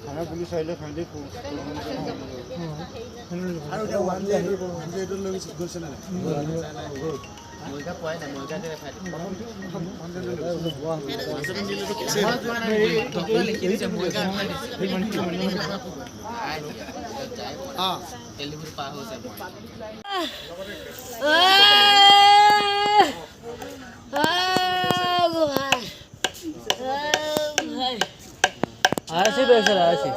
থানা পুলিচ আহিলে সিহঁতে আৰু এতিয়া 108 লৈ গৈছে নে নাই? আছে বেচাৰা আছে।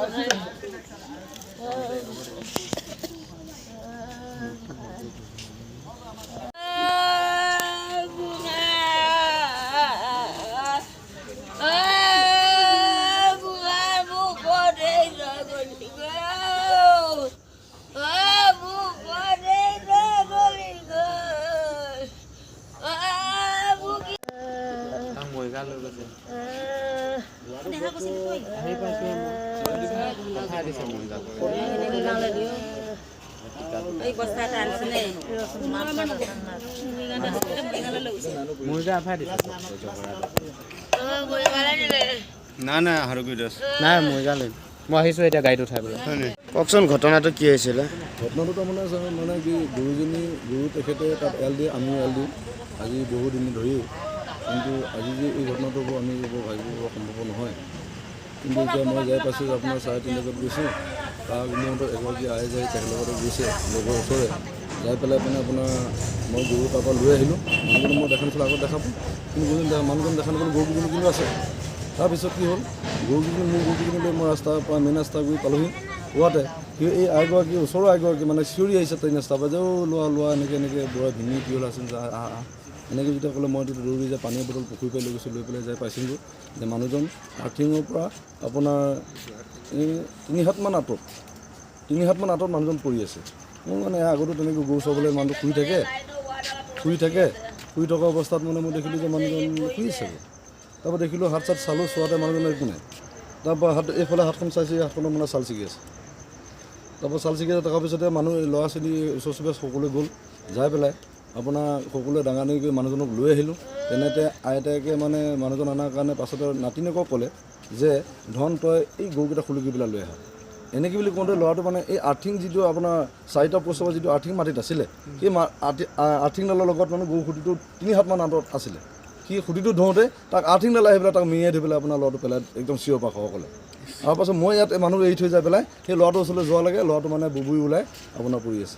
নাই মৰিগাঁও মই আহিছোঁ এতিয়া গাড়ীত উঠাই পেলাই। কওকচোন ঘটনাটো কি হৈছিলে? ঘটনাটো তাৰমানে মানে কি, গৰুজনী গৰু তেখেতে তাত এৰাল দিয়ে, আমিও এৰাল দিওঁ আজি বহুদিন ধৰি। কিন্তু আজি যে এই ঘটনাটো হ'ব আমি ভাবিব সম্ভৱ নহয়। কিন্তু এতিয়া মই যাই পাইছোঁ আপোনাৰ 3:30 বজাত গৈছোঁ। তাৰ মুহূৰ্তত এগৰাকী আই যায় তেখেতৰ লগতে গৈছে লগৰ ওচৰে যাই পেলাই মানে আপোনাৰ মই গৰু তাৰপৰা লৈ আহিলোঁ। মানুহজনক মই দেখা নাছিলোঁ, আগত দেখা পাওঁ, কিন্তু গৰুজন মানুহজন দেখা নাপালোঁ। গৰুকেইজনী কিন্তু আছে। তাৰপিছত কি হ'ল, গৰুকেইজনী মোৰ গৰুকেইজনী লৈ মই ৰাস্তাৰ পৰা মেইন ৰাস্তা গৈ পালোহি। পোৱাতে সি এই আইগৰাকী ওচৰৰ আইগৰাকী মানে চিঞৰি আহিছে ট্ৰেইন ৰাস্তাৰ পৰা যে অ' লোৱা লোৱা এনেকৈ এনেকৈ বুঢ়া ভিনি কি হ'ল আছিল আহ আহ এনেকৈ যেতিয়া ক'লে, মই দৌৰি যাই পানীৰ বটল পুখুৰী পৰা লৈ গৈছোঁ, লৈ পেলাই যাই পাইছিলোঁ যে মানুহজন আৰ্থিঙৰ পৰা আপোনাৰ এই 3 হাতমান আঁতৰত, 3 হাতমান আঁতৰত মানুহজন পৰি আছে। মোৰ মানে আগতো তেনেকৈ গৰু চাবলৈ মানুহটো শুই থাকে, শুই থকা অৱস্থাত মানে মই দেখিলোঁ যে মানুহজন শুই আছে। তাৰপৰা দেখিলোঁ হাত চাত চালোঁ, চোৱাতে মানুহজনৰ একো নাই। তাৰপৰা হাত এইফালে হাতখন চাইছোঁ, এই হাতখনৰ মানে ছাল ছিগি আছে। তাৰপৰা ছাল ছিগি আছে। তাৰপিছতে মানুহ ল'ৰা ছোৱালী ওচৰ চুবুৰীয়া সকলোৱে গ'ল, যাই পেলাই আপোনাৰ সকলোৱে ডাঙা ডাঙি কৰি মানুহজনক লৈ আহিলোঁ। তেনেতে আইতাকে মানে মানুহজন অনাৰ কাৰণে পাছতে নাতিনীয়েকক ক'লে যে ধন তই এই গৰুকেইটা খুলুকি পেলাই লৈ আহা এনেকৈ বুলি কওঁতে ল'ৰাটো মানে এই আৰ্থিং যিটো আপোনাৰ 4টা পোষ্টৰ যিটো আৰ্থিং মাটিত আছিলে, সেই আৰ্থিংডালৰ লগত মানে গৰু খুঁটিটো 3 হাতমান আঁতৰত আছিলে। সি খুঁটিটো ধৰোঁতে তাক আৰ্থিংডাল আহি পেলাই তাক মেৰিয়াই ধৰি পেলাই আপোনাৰ ল'ৰাটো পেলাই একদম চিঞৰ পাখৰ ক'লে। তাৰপাছত মই ইয়াত মানুহ এৰি থৈ যাই পেলাই সেই ল'ৰাটোৰ ওচৰলৈ যোৱা লাগে, ল'ৰাটো মানে বুবুৰি ওলাই আপোনাৰ পৰি আছে।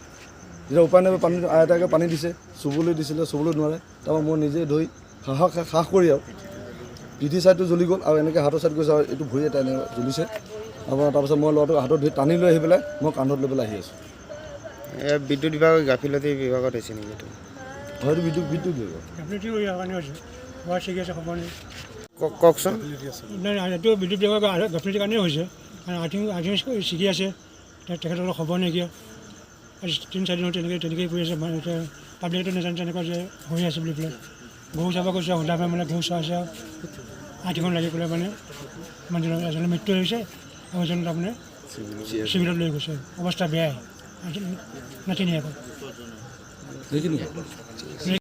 যেতিয়া উপায় নাই, পানী আইতাকে পানী দিছে, চুবলৈ দিছিলে, চুবলৈ নোৱাৰে। তাৰপৰা মই নিজে ধৰি সাহ কৰি আৰু পিঠি ছাইডটো জ্বলি গ'ল আৰু এনেকৈ হাতৰ ছাইড গৈছে আৰু এইটো ভৰি এটা এনেকৈ জ্বলিছে আপোনাৰ। তাৰপাছত মই ল'ৰাটোক হাতত ধৰি টানি লৈ আহি পেলাই মই কান্ধত লৈ পেলাই আহি আছোঁ। বিদ্যুৎ বিভাগৰ গাফিলতি বিভাগত হৈছে নেকি এইটো? হয়তো বিদ্যুৎ বিভাগ। কওকচোন। নাই, এইটো বিদ্যুৎ বিভাগৰ গাফিলতিৰ কাৰণেই হৈছে। কাৰণ আৰ্থিং ছিগি আছে, তেখেতসকলৰ খবৰ নাইকিয়া। আজি 3-4 দিন তেনেকৈয়ে কৰি আছে। মানে এতিয়া পাব্লিকেতো নাজানে তেনেকুৱা যে হৈ আছে বুলি পেলাই। গৰু চাব গৈছে, সোধা মানে গৰু চোৱা আছে আৰু আৰ্থিঙত লাগি পেলাই মানে মানুহজনৰ এজনৰ মৃত্যু হৈছে আৰু এজন তাৰমানে চিভিলত লৈ গৈছে। অৱস্থা বেয়াই নাতিনীয়েকৰ। সেইখিনি।